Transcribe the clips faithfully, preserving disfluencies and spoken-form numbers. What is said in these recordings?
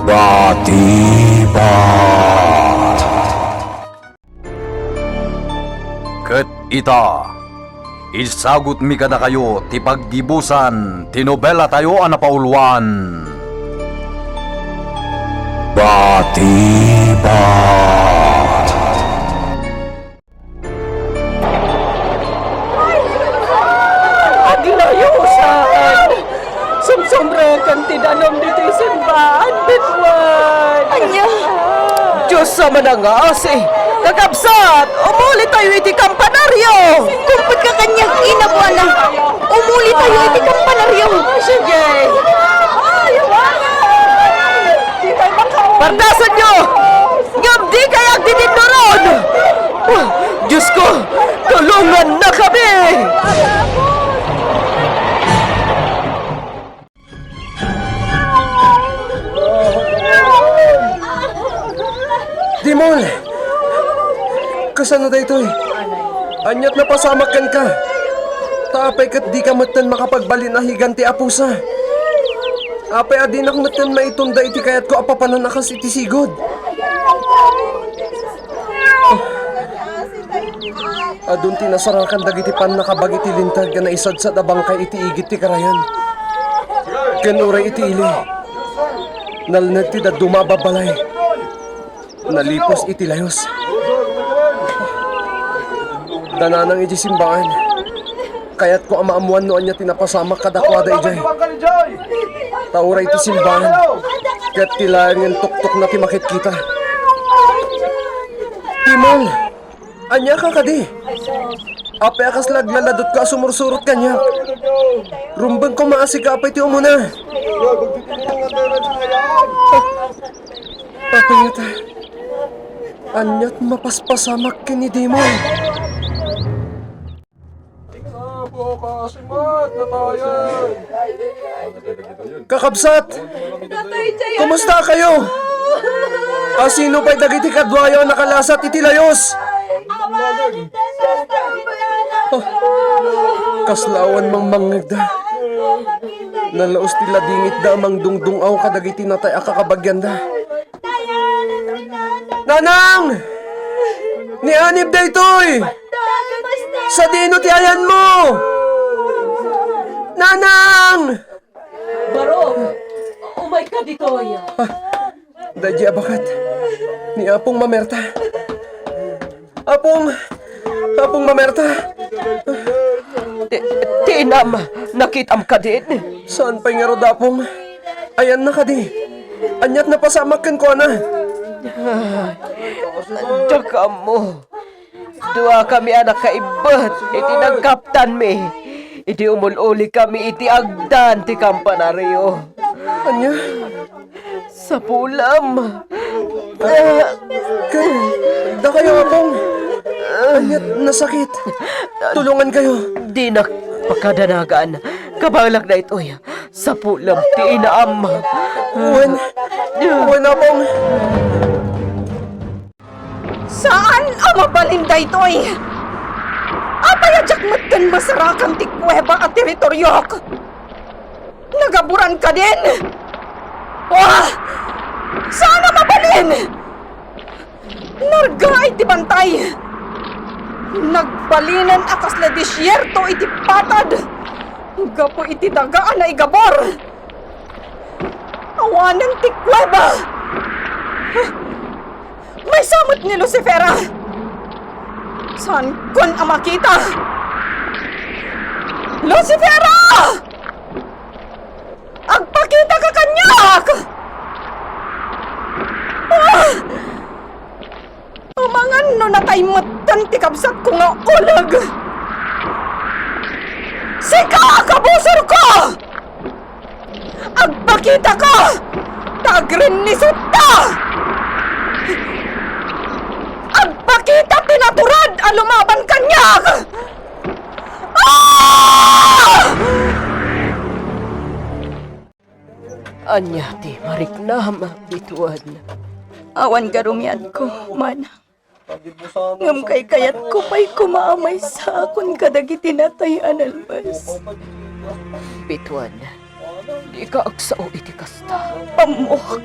Batibat. Ket ita, isagutmi kadakayo ti paggibusan ti nobelatayo a napauluan, Batibat. Aglayosan! Sumsumreken ti danum ditoy simbaan, Bitwan! Ania? Dios a manangasi! Kakabsat, umulitayo iti kampanario! Kumpet ka kaniak, ina, buana. Umulitayo iti kampanario! Sige! Pardasenyo! Ngem dikay agtitinduron! Oh, Diosko, tulongannakami! Dimol! Kasano daytoy? Ania't napasamak kenka? Ta apay ket dika metten makapagbalin a higanti a pusa? Apay a dinak metten maitunda iti kayatko a papanan a kas iti sigud? Adun ti nasarakan dagiti pannakabag iti linteg nga naisadsad a bangkay iti igid ti karayan. Ken uray iti ili, nalned ti dadduma a babbalay. Nalipos iti layos. Dananang iti simbaan. Kayatko a maammuan no ania ti napasamak kadakuada idiay. Ta uray ti simbaan, ket ti laengen tuktok na ti makitkita. Timon! Ania ka kadi? Apay a kasla aglaladot ka a sumursurot kaniak? Rumbeng koma a sika apay ti umuna. Apay ngata? Aniat mapaspasamak ken ni Dimon? Kakabsat! Kumusta kayo? A sino pay dagiti kaduayo a nakalasat iti layos? Oh, kasla awan mangmangngegda. Nalaus ti ladingitda a mangdungdung-aw kadagiti natay a kakabagianda. Nanang! Ni Anib daytoy! Sadino ti ayanmo? Nanang! Barok, umayka ditoy. Ah, daydi a baket. Ni Apong Mamerta. Apong! Apong Mamerta! Ti, ti inam, nakitam kadin? Saan pay ngarud, Apong? Ayanna kadi? Aniat napasamak kenkuana? Ay, dakam mo. Duakami a nakaibbet iti nagkaptanmi. Idi umul-ulikami iti agdan ti kampanario. Ania? Sapulem. Ah, kay, dakayo, Apong. Aniat nasakit. Tulongan kayo. Dinak pakadanagan. Kabalak daytoy. Sapulem ti inam. Wen, wen, Apong. Saan a mabalin daytoy? Apay a diak metten masarakan ti kuweba a teritoriok? Nagaburan kadin? Ah! Saan a mabalin? Nargaay ti bantay. Nagbalinen a kasla desierto iti patad gapu iti daga a naigabur. Awanen ti kuweba. Maysa met ni Lucifera! Saankon a makita! Lucifera! Agpakitaka kaniak! Ah! Amangan no natay metten ti kabsatko nga uleg! Sika, kabusorko! Agpakitaka! Ta agrinnisutka! Agpakita ti naturad a lumaban kaniak! Ah! Ania ti mariknam, Bitwan? Awan garumiadko, mana. Ngem kaykayatko pay koma a maysaakon kadagiti natay a nalmes. Bitwan, di Dika agsao iti kasta. Ammok.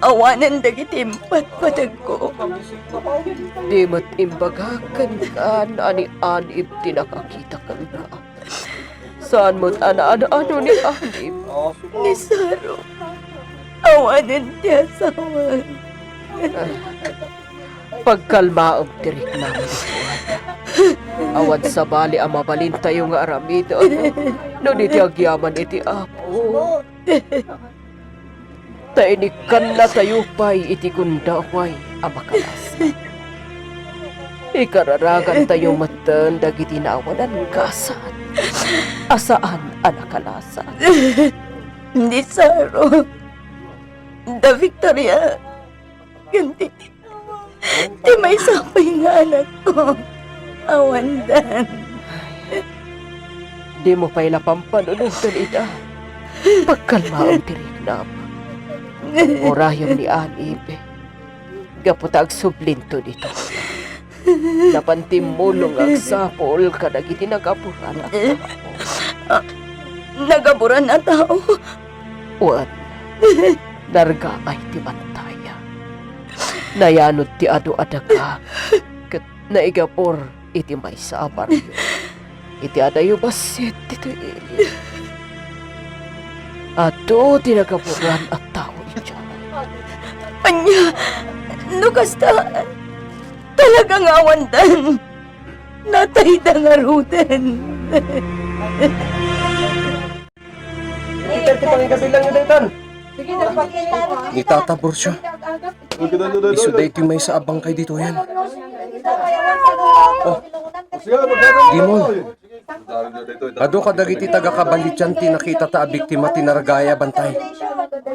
Awanen dagiti impatpateg ko. Di met imbagak kenka a ni Anib ti nakakita kenka. Saan met a naan-ano ni Anib. Ni Saro. Awanen ti asawan. Pagkalmaem ti riknam, Joan. Awan sabali a mabalintayo nga aramiden no di ti agyaman iti Apo. Ta inikkannatayo pay iti gundaway a makalasa. Ikararagantayo metten dagiti naawanan gasat a saan a nakalasa. Ni Saro, da Victoria, ken ti, ti maysa pay nga anakko, awandan. Dimo pay la pampanunoten ida. Pagkalmaem ti riknam. Urayem ni Anib. Gapu ta agsublinto ditoy. Napan timmulong nga agsapul kadagiti nagaburan a tao. Ah, nagaburan a tao? Wen, nargaay ti bantaya. Nayanod ti adu a daga, ket naigabur iti maysa a barrio. Iti adayo bassit ditoy ili. Adu ti nagaburan a tao idiay. Ania, no kasta, talaga nga awandan. Natayda ngaruden. Kita ti pangigabilang ni Daytan. Ni Tata Burcio. Isu daytoy maysa a bangkay ditoyen. Oh, Dimol. Adu kadagiti taga-Cabalitian ti nakitata a biktima ti nargaay a bantay.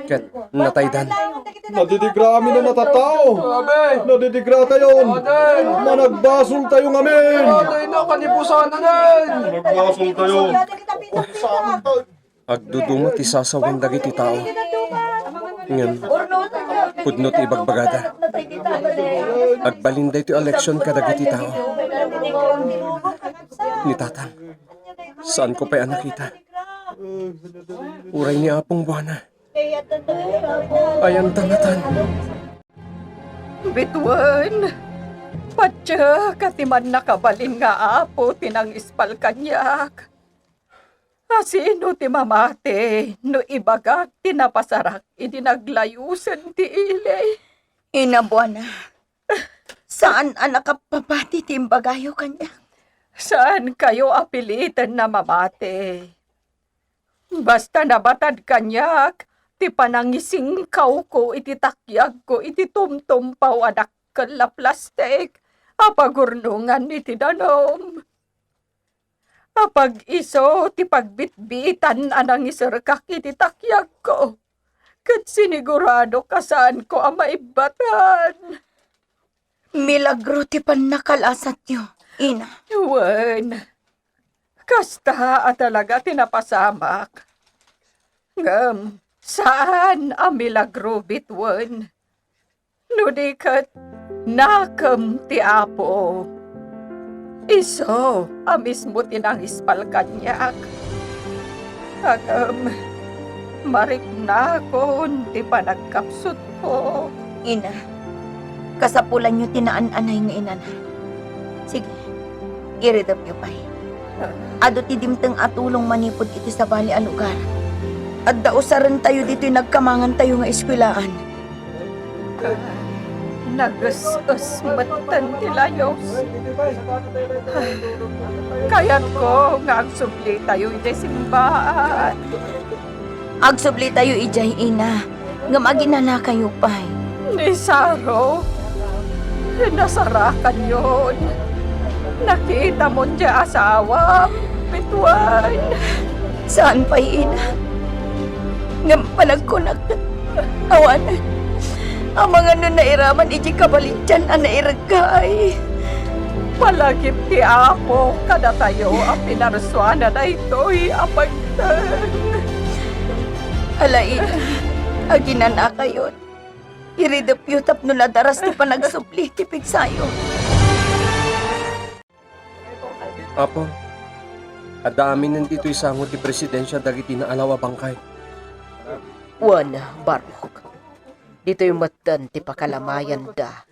Ket nataydan. Nadidigra amin a natatao. Abe. Nadidigratayon. Aden. Managbasoltayo ngamin. Aden, no, kanibusan, aden. Managbasoltayo. Agduduma ti sasawen dagiti tao. Ngem, pudno ti ibagbagada. Agbalin daytoy a leksion kadagiti tao. Ni Tatang, saanko pay a nakita. Uray ni Apong Buana. Ayan ta ngatan. Bituen, patiek a ti mannakabalin nga Apo ti nangispal kaniak. A sino ti mamati no ibagak ti napasarak idi naglayusen ti ili? Ina Buana, saan a nakapapati ti imbagayo kaniak. Saankayo a piliten a mamati. Basta nabatad kaniak ti panangisingkawko iti takyagko iti tumtumpaw a dakkel a plastik a pagurnongan iti danum. Apag isu ti pagbitbitan a nangiserkak iti takyagko, ket siniguradok a saanko a maibbatan. Milagro ti pannakalasatyo, ina. Wen, kasta a talaga ti napasamak. Ngem saan a milagro bituen. No di ket nakem ti Apo, isu a mismo ti nangispal kaniak. Ngem mariknakon ti panagkapsutko. Ina, kasapulanyo ti naan-anay nga inana. Sige, iridepyo pay. Adu ti dimteng a tulong manipud iti sabali a lugar. Adda usarentayo ditoy nagkamangantayo nga eskuelaan. Nages-es metten ti layus. Kayatko nga agsublitayo idiay simbahan. Agsublitayo idiay, ina, ngem aginanakayo pay. Ni Saro, nasarakanyon. Nakitamon ti asawam, bituen. Saan pay, ina? Ngem panagkunak, awanen. Amangan no nairaman iti kabalitian a nairgay. Palagip ti Apo kadatayo a pinarsuana daytoy a pagteng. Ala, ina, aginanakayon. Iridepyo tapno nadaras ti panagsubli ti pigsayo. Apo, adda aminen ditoy sango ti presidensia dagiti naalaw a bangkay. Wen, barok. Ditoy metten ti pakalamayanda,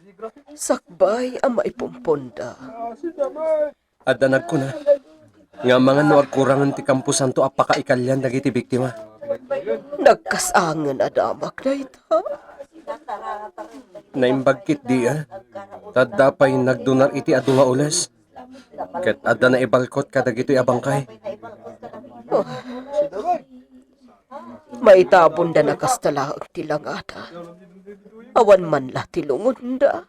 sakbay a maipumponda. Adda nagkuna nga amangan no agkurangen ti kamposanto a pakaikalian dagiti biktima. Nagkasangen a damak dayta. Naimbag ketdi, a? Ta adda pay nagdunar iti adu nga ules. Ket adda naibalkot kadagitoy a bangkay. Oh. Maitabonda na kasta laeng ti langada. Awan man la ti lungonda.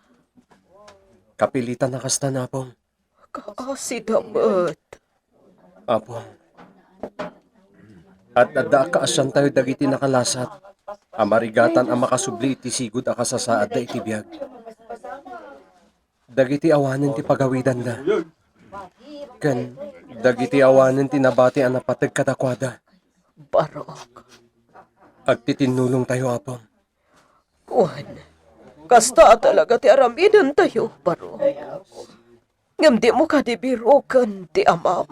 Kapilitan a kasta, Apong. Kaasida met. Apong. Ad-adda a kaasiantayo dagiti nakalasat a marigatan a makasubli iti sigud a kasasaadda iti biag. Dagiti awanen ti pagawidanda. Ken dagiti awanen ti nabati a napateg kadakuada. Barok. Agtitinnulongtayo, Apong. Wen, kasta a talaga ti aramidentayo, barok. Ngem dimo kadi biroken ti amam?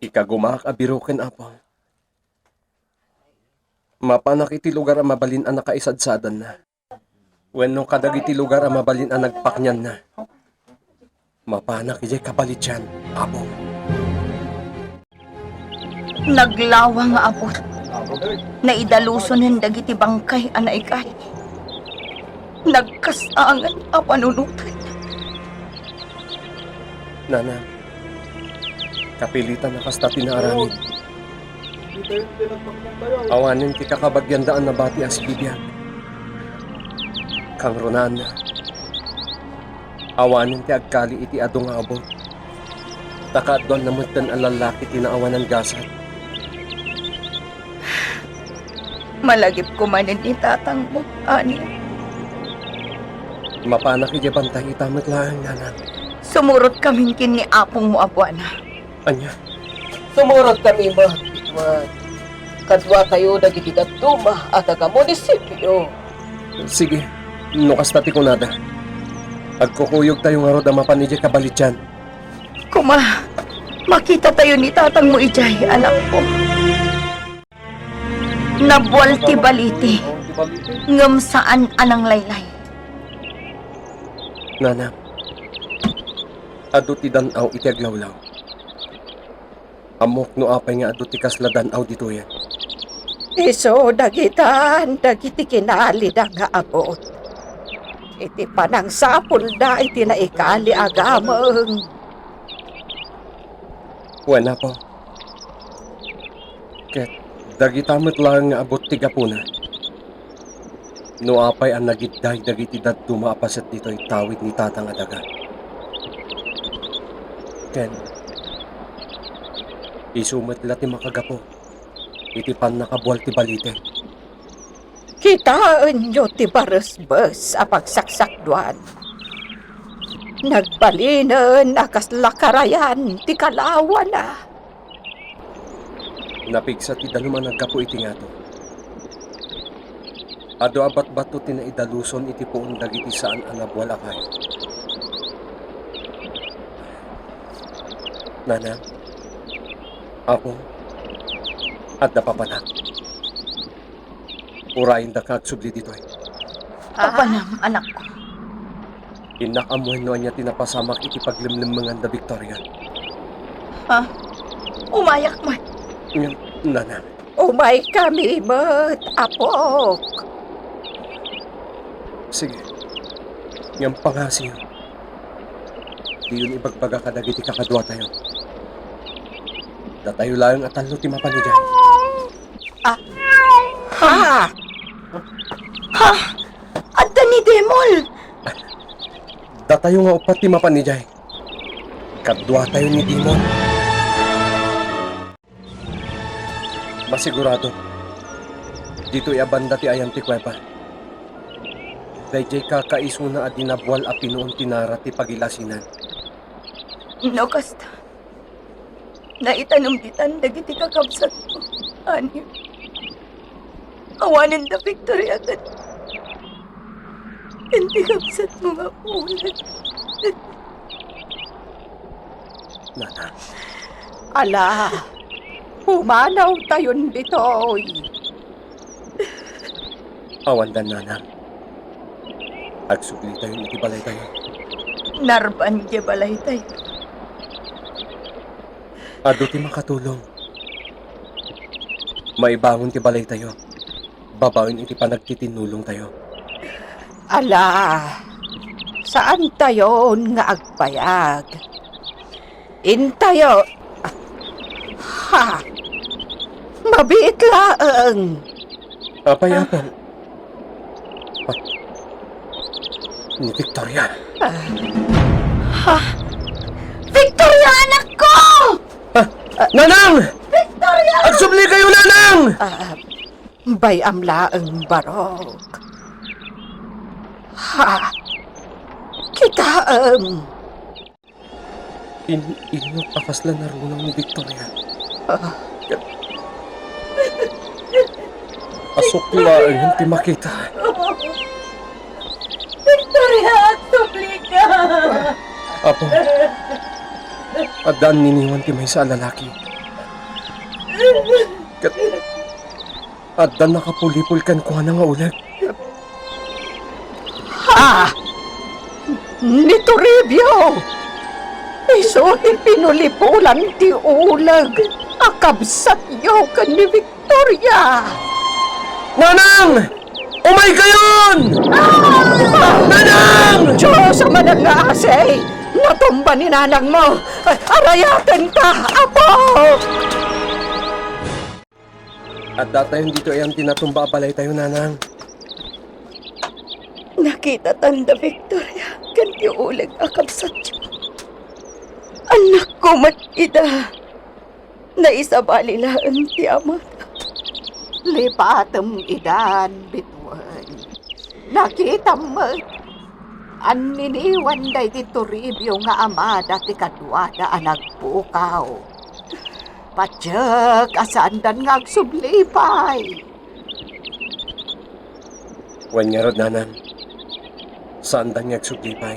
Ikagumaak a biroken, Apong. Mapanak iti lugar a mabalin a nakaisadsadanna. Wenno kadagiti lugar a mabalin a nagpaknianna. Mapanak idiay kabalitian, Apong. Naglawa nga abut. Naidalusonen dagiti bangkay a naikali. Nagkasangen a panunoten. Nanang, kapilitan a kasta ti naaramid. Awanen ti kakabagianda a nabati a sibibiag. Kangrunaanna, awanen ti agkali iti adu nga abut. Ta kaadduanna metten a lallaki ti naawanan gasat. Malagipko manen ni tatangmo, Ani. Mapanak idiay bantay ita met laeng, Nanang. Sumurotkamin ken ni apongmo a buana. Ania? Sumurot kami met, Juan. Kaduatayo dagiti dadduma a taga-munisipio. Sige, no kasta ti kunada. Agkukuyogtayo ngarud a mapan idiay kabalitian. Koma, makitatayo ni tatangmo idiay, anakko. Nabual ti balite, ngem saan a nanglaylay. Nanang, adu ti dan-aw iti aglawlaw. Ammok no apay nga adu ti kasla dan-aw ditoyen. Isu dagitan dagiti kinalida nga abut. Iti panangsapulda iti naikali a gameng. Wen, Apo. Ket dagita met laeng nga abut ti gapuna. No apay a nagidday dagiti dadduma a paset ditoy tawid ni Tatang a daga. Ken isu met la ti makagapu iti pannakabual ti balite. Kitaenyo ti baresbes a pagsaksakduan. Nagbalinen a kasla karayan ti kalawana. Napigsa ti danum a naggapu iti ngato. Adu a batbato ti naidaluson iti puon dagiti saan a nabual a kayo. Nanang, Apo, adda papanak. Urayendaka agsubli ditoy. Papanam, anakko. Innak ammoen no ania ti napasamak iti paglemlemmengan da Victoria. Ha? Umayak man. Ngem, Nanang. Umaykami met, apok. Sige. Ngem pangasiyo. Diyon ibagbaga kadagiti kakaduatayo. Datayo laeng a tallo ti mapan idiay. Ah. Ha? Ha? Adda ni Demol! Datayo nga uppat ti mapan idiay. Kaduatayo ni Demol. Masigurado, ditoy a banda ti ayan ti kuweba. Daydiay kakaisuna a di nabual a pinuon ti nara ti pagilasinan. No kasta, naitanom ditan dagiti kakabsatmo, Ani. Awanen da Victoria ken, ken ti kabsatmo nga ulet. Nanang. Ala, Pumanawtayon ditoy. Awan dan, nanang. Agsublitayon iti balaytayo. Narban ti balaytayo. Adu ti makatulong. Maibangon ti balaytayo babaen iti panagtitinulongtayo. Ala, saantayon nga agbayag. Intayo. Ha! Mabiit laeng. Apay, Apo? Ah, ni Victoria. Ah. Ha? Victoria, anakko! Ah, Nanang! Victoria! Agsubli kayo, Nanang! Ah, bay-am laeng, Barok. Ha? Kitaem. In-, inut a kasla narunang ni Victoria. Ah. Asukla ti makita. Victoria, agsublika! Apo, addan niniwan ti maysa a lalaki. Ket addan nakapulipol kenkuana nga uleg. Ha? Ni Toribio! Isu ti pinulipolan ti uleg a kabsatyo ken ni Victoria! Nanang! Umay kayon! Ah! Nanang! Diyos a manangngaasi! Natumba ni nanangmo! Arayaten ta, Apo! Adda tayon ditoy ayan ti natumba a balaytayo, Nanang. Nakitatan da Victoria ken ti uleg a kabsatyo. Annakko met ida. Naisabali laeng ti amada. Lipatem idan, bituen. Nakitam met. Anniniwan daydi Toribio nga amada ti kaduada a nagpukaw. Patiek a saandan nga agsubli pay. Wen ngarud, Nanang, saandan nga agsubli pay.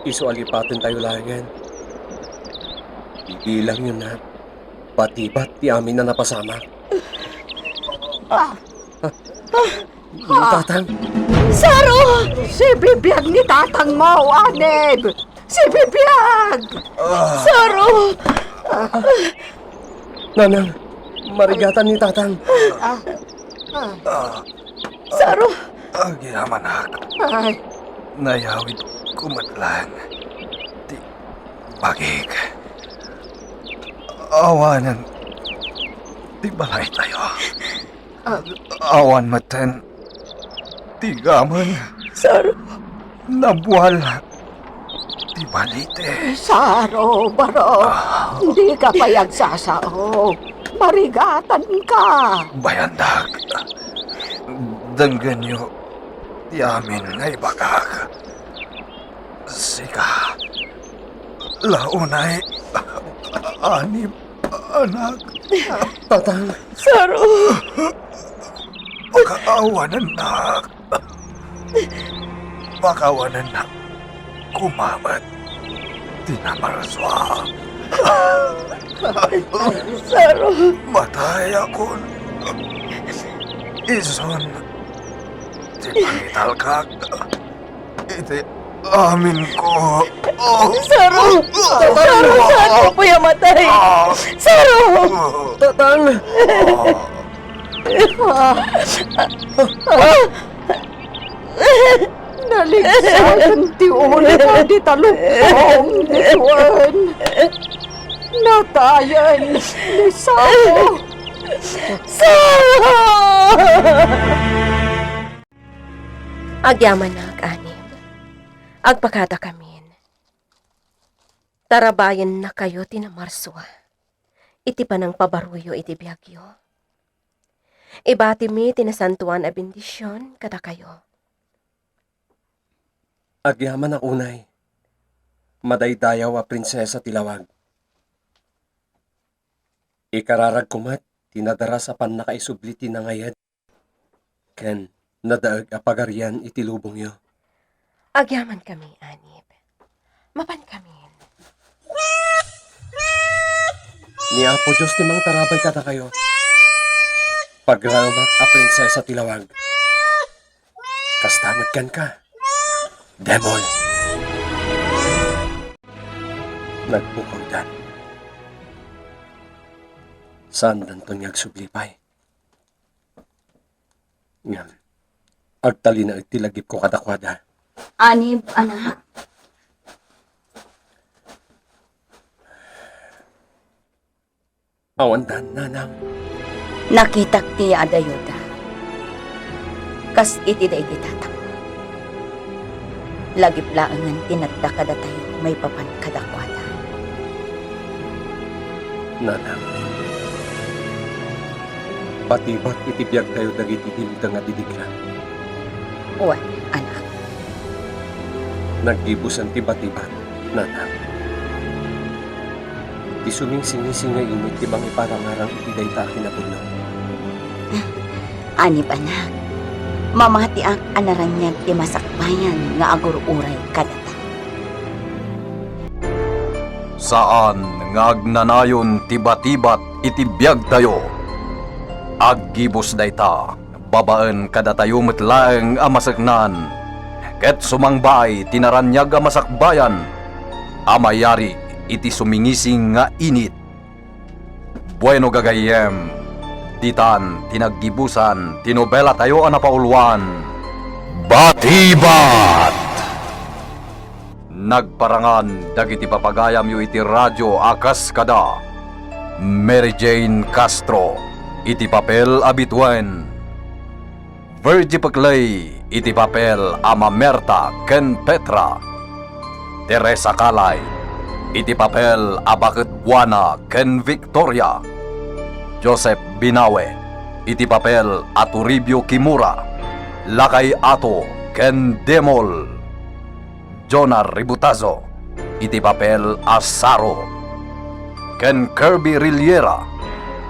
Isu a lipatentayo laengen. Bibilangyo, nak, batbat ti amin a napasamak. Ah. Ah. Ni tatang? Saro! Sibibiag ni tatangmo, Anib! Sibibiag! Ah. Saro! Nanang, marigatan ni tatang. Ah. Ah. Saro! Agyamanak. Ay. Nayawidko met laeng ti bagik. Awanen ti balaytayo. Ah. Awan metten ti gameng. Saro. Nabual ti balite. Saro, Barok. Ah. Dika pay agsasao. Marigatanka. Bayandak. Denggenyo ti amin nga ibagak. Sika la unay, Anib, anak. Tatang. Saro. Pakaawanennak. Pakaawanennak koma met ti namarsua. Saro. Matayakon. Isun ti pangitalkak iti aminko. Saro! Saro, saan ka pay a matay? Saro! Tatang! Naligsakan ti ulo ti talukong ni Juan. Natayen ni Saro. Saro! Agyamanak, Anib. Agpakadakamin. Tarabayennakayo ti namarsua iti panangpabaroyo iti biagyo. Ibatimi ti nasantoan a bendision kadakayo. Agyamanak unay, madaydayaw a prinsesa ti lawag. Ikararagko met ti nadaras a pannakaisubli ti nangayed ken nadaeg a pagarian iti lubongyo. Agyamankami, Anib. Mapankamin. Ni Apo Dios ti mangtarabay kadakayo. Pagraemak a prinsesa ti lawag. Kasta met kenka, demon. Nagpukawdan. Saandanton nga agsubli pay. Ngem, agtalinaed ti lagipko kadakuada. Anib, anak. Awandan, nanang. Nakitak ti yaadayoda. Kas iti daydi tatang. Lagip laengen ti nadda kadatayo maipapan kadakuada. Nanang, batibat iti biagtayo dagiti dimteng a didiglan. Wen, anak. Naggibusan ti batibat, nanang. Ti sumisingising nga init ti mangiparangarang iti dayta a kinapudno. Anib, anak, mamatiak a naraniag ti masakbayan nga agur-uray kadata. Saan nga agnanayon ti batibat iti biagtayo. Aggibus dayta babaen kadatayo met laeng a maseknan, ket sumangbay ti naraniag a masakbayan a mayarig iti sumingising nga init. Bueno, gagayyem, ditan ti naggibusan ti nobelatayo a napauluan, Batibat! Nagparangan dagiti papagayamyo iti radio a kas kada Mary Jane Castro iti papel a bituen, Virgie Peclay iti papel a Mamerta ken Petra, Teresa Calay iti papel a baket Juana ken Victoria, Joseph Binawe iti papel a Toribio Kimura, Lakay Ato ken Demol, Jonah Ributazo iti papel a Saro, ken Kirby Riliera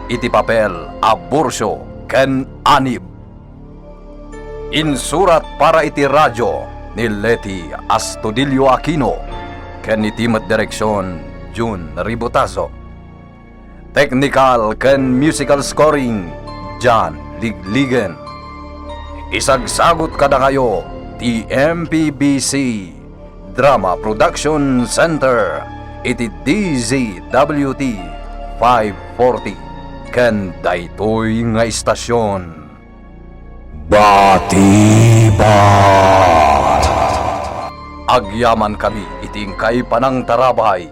iti papel a Burcio ken Anib. Insurat para iti radio ni Leti Astudillo Aquino ken iti met direksion Jun Ributazo. Technical ken musical scoring, John Ligligen. Isagsagut kadakayo ti M P B C Drama Production Center iti D Z W T five forty ken daytoy nga istasion. Batibat! Agyamankami iti inkay panangtarabay.